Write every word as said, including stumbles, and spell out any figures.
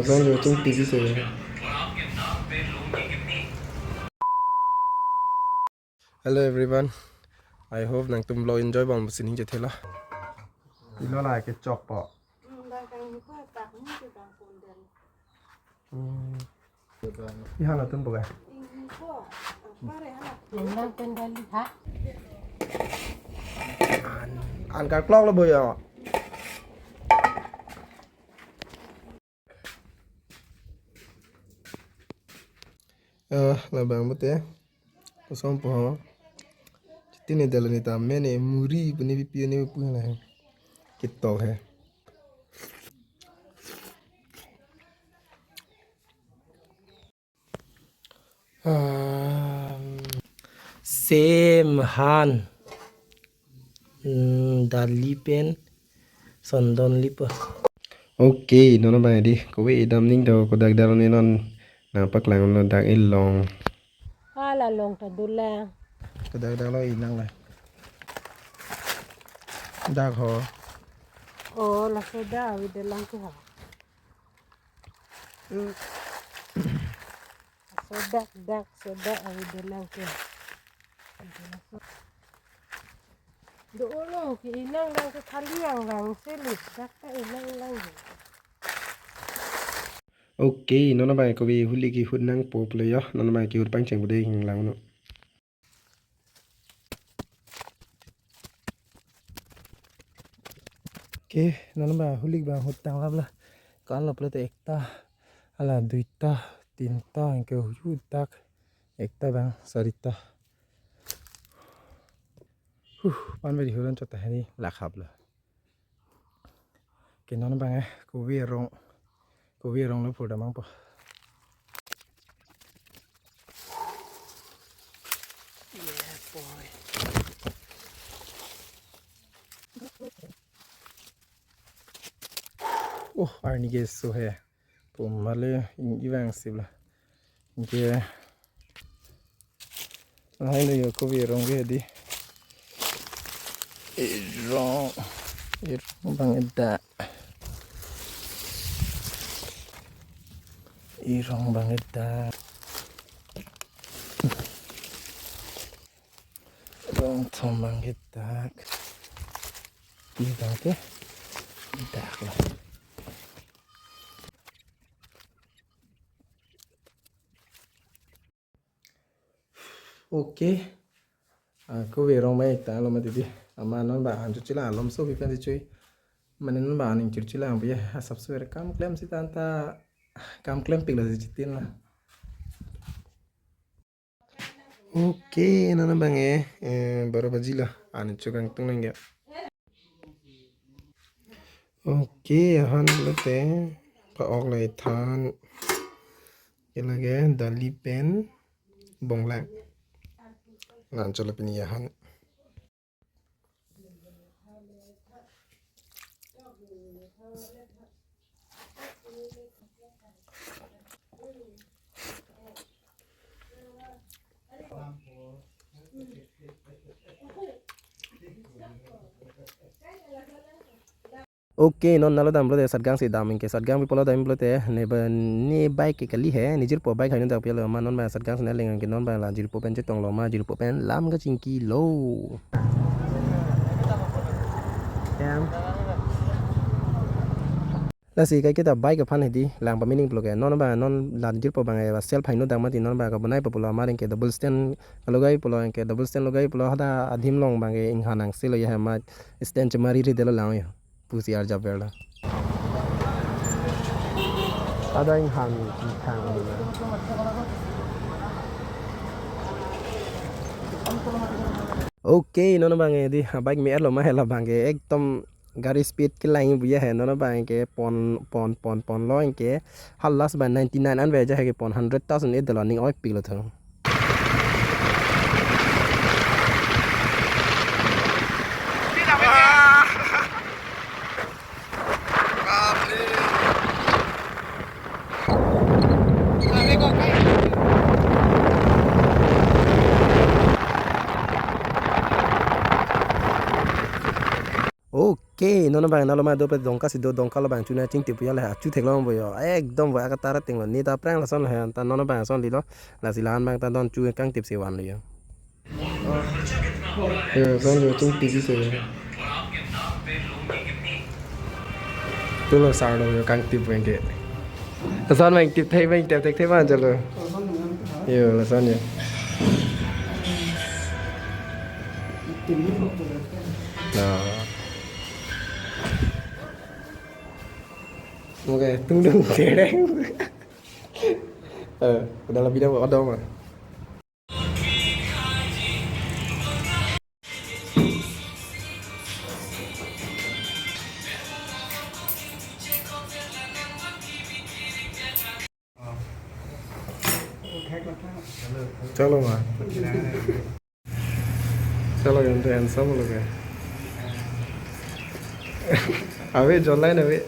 Everyone watching T V se. Hello everyone. I hope nangtum vlog enjoy bang pusi ning chethela. Ilo la kechokpo. Hmm. Ihan atun boga. Nang pen dali ha. An, an karklok lo boyo. Eh, labang bote. Kosong po. Chiti ne dalo ne ta mene muri puni pipi ne pu la. Kitok he. Um, same han. Hmm, dali pen sondon lipo. Okay, non abang di. Kove edam ning do kodak dal ne non nangpaklang lo dak elong. Hala long ta dolang. Kodak dal lo inang la. Dak ho. Oh, laso dak avi dolang ke ho. Hmm. Sodak dak, sodak avi dolang ke. Do ulo ke inang lang ke khali yang lang selit dak ta inang lang. Okay, non abang kove huli kehut nangpo pulo yo, non abang kehut pangcheng bude hing lang no. Okay, non abang huli abang hut tang lap la. Kan lap la te ekta, hala duita, tinta, anke hut dak, ekta abang sarita. Huh, pan beri huron chota hari lakhap la. Ke non abang eh, kove arong, kove arong lo pura mang po. Yeah, boy. Oh, arni ke so he. Pum male ing ivang sibla. Ke Lahai lo yo kove arong ke di. Arong. Arong bang dak. Arong bang dak. Arong thom bang dak. Di bang ke. Dak lo. Okay. Ah, kove arong mai ta lo mati di. Amat non abang an chuchi la alom so pipen si chui. Mane non abang an ning chuchi la ang piya. Asap so er kam klem si tanta kam klem pik la si chitin la. Okay, non abang eh, eh, baro baji la. An chukang tung nang ya. Okay, ahan lote pa-ok le than. Ke lage dali pen bonglang. Lan cholo pini ahan. Okay, non nalo dam pulote Satgaon si dam anke Satgaon pi pulo dam pulote ne ba ne bike ke kali he, ne jirpo bike haino dak pilo ma non ba Satgaon si nanglang anke non ba la jirpo pen chetong lo ma jirpo pen lam kachingki lo. Lasi kaiketa bike aphan hedi lang pamining pulo ke non ba non la jirpo bang e ba self haino dak mati non ba kabonai pa pulo ma anke double stand logai pulo anke double stand logai pulo hada adim long bang ke inghan angse lo ya ma stand chemari ri delo lang ya. Pusi arjap verlo. Ada inghan inghan. Okay, non bang e di bike me-et lo ma hela bang ke ekdom gari speed kelang buya he non bang ke pon pon pon pon lo anke hal last ba ninety nine an veja he ke pon hundred thousand et delo ning oi pik lo thang. Okay. Ke, non abang nalo ma do pe Dongka si do, Dongka lo abang chuna chingtip ya le, achu theklong bo yo. Ekdom bo akatar ating lo. Ne ta aphrang lason lo he, ta non abang ason lilo. Lasi la-an abang ta don chu kangtip si van lo yo. Yo, son lo chingtip si yo. Tu lo sar lo yo kangtip abang ke. Lason abang tip thei abang tip thei thei abang chalo. Yo, lason yo. Nah. Oke, tung dung tereng. Eh, udah lebih dah odom ah. Chalo ma. Chalo, yan to handsome lage. Ave, jolai na ave.